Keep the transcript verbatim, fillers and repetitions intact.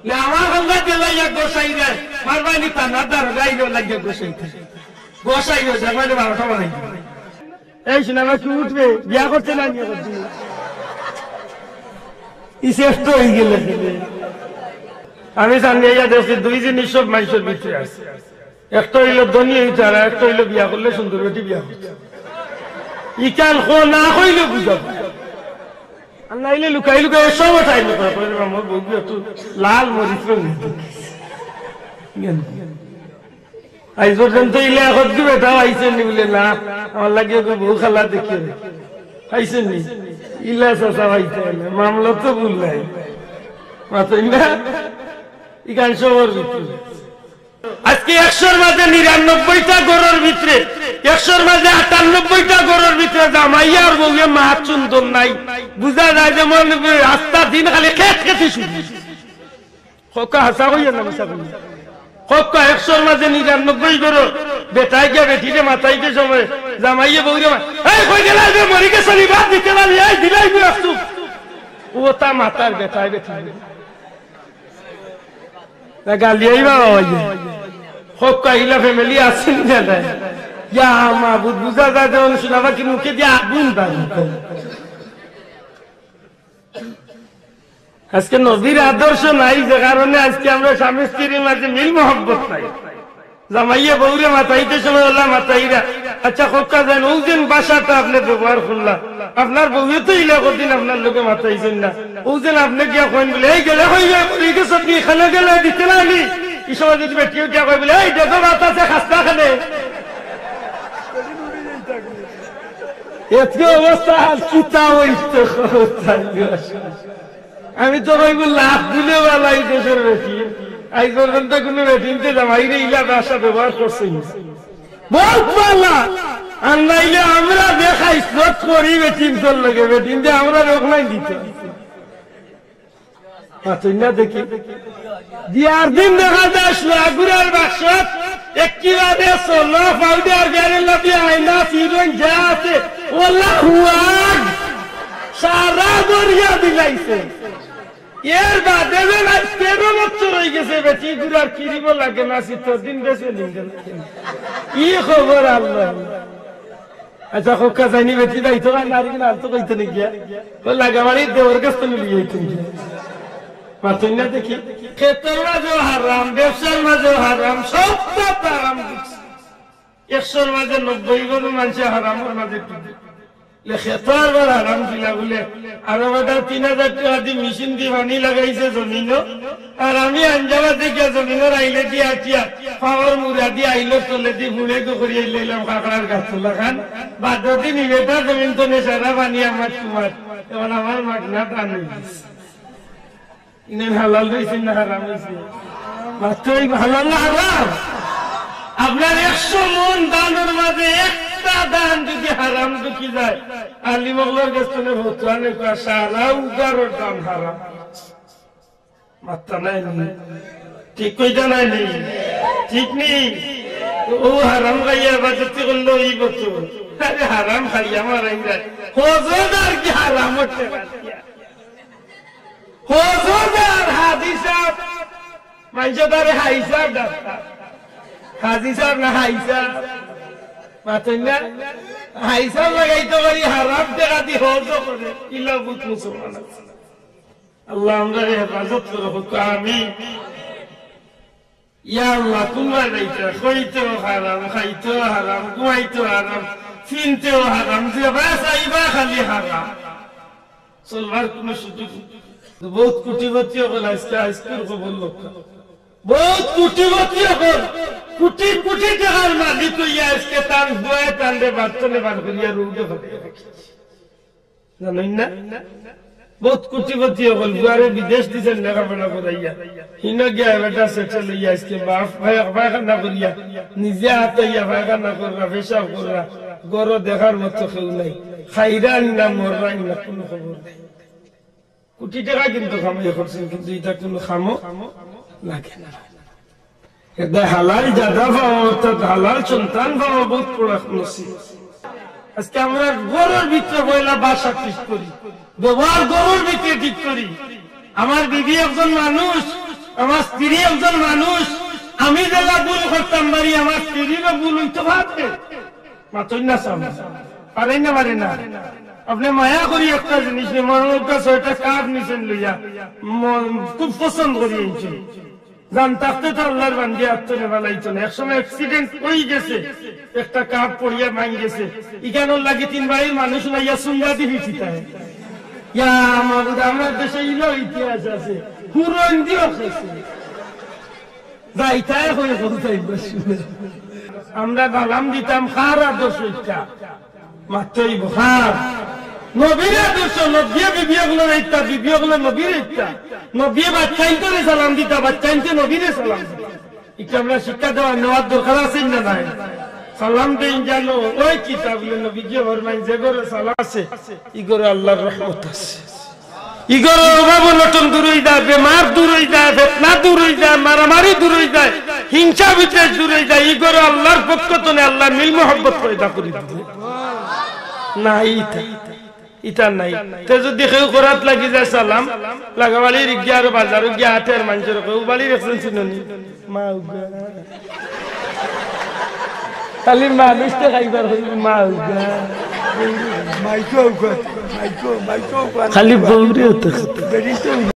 না, আমার হল্লা দিলাই এক গোসাই রে, মারবানি থানার দারোগা আইলো লাগে গোসাই। গোসাই হয়ে যাবে, মানে বারোটা বানাই দিবে। এই শোনা, আমার কি উঠবে? বিয়া করছে না, নিয়ে করছে? ই শেষ তো হয়ে গেলে। আমি জানি, এই দেখছি দুই জিনিস সব মানুষের ভিতরে আছে। একটা হইলো ধনী হইতে, আর একটা হইলো বিয়া করলে সুন্দর বেটি বিয়া করতে। ইকান খো না কইলে বুঝাবো। আর নাইলে লুকাই লুকাই সব টাইম করে, করে আমার বউ একটু লাল মরিচ রঙ। আইজ পর্যন্ত ইলা এখন কি বেটাও আইছেন নি বলে না, আমার লাগে ওকে বউ খালা দেখে আইছেন নি? ইলা চাচা আইতে না, মামলা তো ভুল নাই। মাথায় না? ইখান সবর ভিতরে। আজকে একশোর মাঝে নিরানব্বইটা ঘরর ভিতরে, একশোর মাঝে আটানব্বইটা ঘরর ভিতরে জামাইয়া আর বউয়ে মাত সুন্দর নাই। বুঝা যায় যেমন রাস্তা দিন খালি খেত খেতে শুরু। কউক্কা হাছা কইয়া না মিছা কইয়া? কউক্কা একশোর মাঝে নিরানব্বই ঘরর বেটায় গিয়া বেটিরে মাতাইতে সময় জামাইয়ে বউরে মা-, "এই কই গেলা যে মরি গেছে নি, বাদ দিতে পারি, এই দিলাই গো একটু।" ও তা মাতার বেটায় বেটি। না গালিয়াই বাবা ভাই। কউক্কা ইলা ফ্যামিলি আছে নি না নাই? ইয়া মাবুদ, বুঝা যায় যেমন শোনা বাকি মুখে দিয়ে আগুন দান। আজকে নবীর আদর্শ নাই, যে কারণে আজকে আমরা স্বামী স্ত্রীর মাঝে মিল মহব্বত নাই। জামাইয়ে বউরে মাতাইতে সময় ওলা মাতাইরা। আচ্ছা, কউক্কা যাইন, ও যেন ভাষাটা আপনি ব্যবহার করলা, আপনার বউয়ে তো ইলা কদিন আপনার লগে মাতাইছেন না। ও যেন আপনি গিয়া কইন বলে, "এই গেলে কই গেলে, কই গেছে, আপনি এখানে গেলে দিতে না নি?" এই সময় যদি বেটিও গিয়া কয় বলে, "এই দেখো, ভাত আছে, খাস্তা খানে।" এত অবস্থা আর কিতা হইতো? আমি তো কইব লাখ গুণে বালা ই দেশর বেটি। আইজ পর্যন্ত কোনো বেটিন্তে জামাইরে ইলা ভাষা ব্যবহার করছে না। বহুত বালা। আর নাইলে আমরা দেখা ইজ্জত করি বেটিন্তর লগে, বেটিন্তে আমরা রোক নাই দিত। মাতইন না দেখি। বিয়ার দিন দেখা যায় সোয়াগুড়ার বাক্সত একেবারে সোনা, পাউডার, বেরেলা দিয়া আয়না, সিরন যা আছে, ওলা হুয়াগ সারা দরিয়া দিলাইছে। এর বাদে যে আইজ তেরো বছর হয়ে গেছে, বেটি গুড়ার কিরিমও লাগে না, শীতর দিন বেশি নিন্দে লাগে না। ই খবর আল্লাহ। আচ্ছা, কউক্কা যাইনি বেটি যাইতো না, নারী কিনা আর তো কইতে নি গিয়া। ও লাগামারি দেওর কাছ তো মিলিয়ে আইতো গিয়া। মাতইন না দেখি। খেতর মাঝেও হারাম, ব্যবসার মাঝেও হারাম, সব তো হারাম ঢুকছে। একশোর মাঝে নব্বই ভাগ মানুষে হারামর মাঝে ঢুকে। লে খেতো আরবার হারাম কিলা বুলে, আরো বেটা তিন হাজার টেকা দি মেশিন দি পানি লাগাইছে জমিনো, আর আমি আঞ্জাবাদে গিয়া জমিনর আইলে দি আটিয়া, পাওর মুড়া দি আইলর তলে দি বুড়ে গো করি আইলাইলাম কাঁকড়ার গাছ লাখান। বাদ দিন ইবেটা জমিন তো নে সারা পানি আমার তোমার, এখন আমার মাগনা টান হইছে। ইনান হালাল হইছে না হারাম হইছে? মাত্রই হালাল না হারাম? আপনার একশো মন দানর মাঝে একটা দান যদি হারাম ঢুকি যায়, আলিম অকলর গেছ থনে ফতোয়া নেওয়া, সারা উগারর দান হারাম। মাত্তা নাই নি? ঠিক কইতা নাই নি? ঠিক নি? ও হারাম খাইয়া বাজতি করলো ই বতু। আরে হারাম খাইয়া মারাই যায়। হজো যার কি হারাম উঠতে পারে? হজো যার হাজি সাহেব, মানষে তারে হাই সাহেব ডাকতা। হাজি সাহেব না হাই সাহেব। মাতইন না? হাই সাহেব লাগাইতে পারি, হারাম টেকা দি হজো করে। ইলা বুত মুসলমান আছে। আল্লাহ আমরারে হেফাজত করো, কউক্কা আমিন। ইয়া আল্লাহ, কুনবায় যাইতা, খাইতেও হারাম, খাইতেও হারাম, ঘুমাইতেও হারাম, চিনতেও হারাম, যেবায় চাইবা খালি হারাম। চলবার কুনু সুযোগ নাই। বহুত কোটিপতি অকল আইজকে আইজকুর খবর লউক্কা। বহুত কোটিপতি অকল, কোটি কোটি টেকার মালিক অইয়া আইজকে তান পুয়ায় তানরে বাড়ি থনে বার করিয়া রোডো ফালাই রাখছে। জানইন না? বহুত কোটিপতি অকল, পুয়ারে বিদেশ দিছইন লেখাপড়া করাইয়া। হিনো গিয়া বেটা সেটেল অইয়া আইজকে বাফ পায়-, পায়খানা করিয়া, নিজে হাতাইয়া পায়খানা কররা, পেশাব কররা, ঘরো দেখার মতো কেউ নাই। খাইরা নি না মররা নি না, কুনু খবর নাই। কোটি টেকা কিন্তু কামাই করছইন, কিন্তু ইটা কুনু কামো লাগে না। এতে হালাল জাদা পাওয়া, অর্থাৎ হালাল সন্তান পাওয়া বহুত বড় এক নসিব। আইজকে আমরা ঘরর ভিতরে পয়লা ভাষা ঠিক করি, ব্যবহার ঘরর ভিতরে ঠিক করি। আমার বিবি একজন মানুষ, আমার স্ত্রী একজন মানুষ, আমি যেলা ভুল করতাম পারি, আমার স্ত্রীরও ভুল অইতো পারে। মাতইন না সামনে। পারে না, পারে না। আপনে মায়া করি একটা জিনিস নিয়া, মনো করি ছয়টা কাপ নিছইন লইয়া, ম-, খুব পছন্দ করি আনছইন। জান থাকতে তো আল্লার বান্দি আত্ত নেবা লাইতো না। এক সময় accident অইগেছে, একটা কাপ পড়িয়া ভাঙ্গিগেছে। ইখানর লাগি তিন বাড়ির মানুষ নাইয়া সুঙ্গা দি ফিটিতা। ইয়া মাবুদ, আমরার দেশে ইলা ইতিহাস আছে, হুরন দিও খেছে। যাইতায় কই বলতাই বসু। আমরা সালাম দিতাম কার আদর্শ ইটা? মাতইন বুখার। নবীর আদর্শ, নবীয়ে বিবি অকলরে ইতা, বিবি অকলে নবীরে ইতা। নবীয়ে বাচ্চাইন্তরে সালাম দিতা, বাচ্চাইন্তে নবীরে সালাম দিতা। ইটা আমরা শিক্ষা দেওয়া নেওয়ার দরকার আছে না নাই? সালাম দেইন জানো, ওই কিতাব নবীজি ফরমাইন, যে ঘরো সালাম আছে, ই ঘরো আল্লার রহমত আছে। ই ঘরো অভাব অনটন দূর অই যায়, বেমার দূর অই যায়, ফিতনা দূর অই যায়, মারামারি দূর অই যায়, হিংসা বিদ্বেষ দূর অই যায়। ই ঘরো আল্লার পক্ষ তনে আল্লায় মিল মহব্বত পয়দা করি দিবো। না, ইটা, ইটা নাই। তে যুদি কেউ করাত লাগি যায় সালাম, লাগাবাড়ির গিয়া আরো বাজারো গিয়া আটের মানষরে কয়, "ও বাড়ির একজন চিনো নি?" মা উগা। খালি মানুষ তো খাইবার হইল মা উগা। মাইকো উগা, মাইকো, মাইকো উগা। খালি বউরে তো। বেরিয়ে তো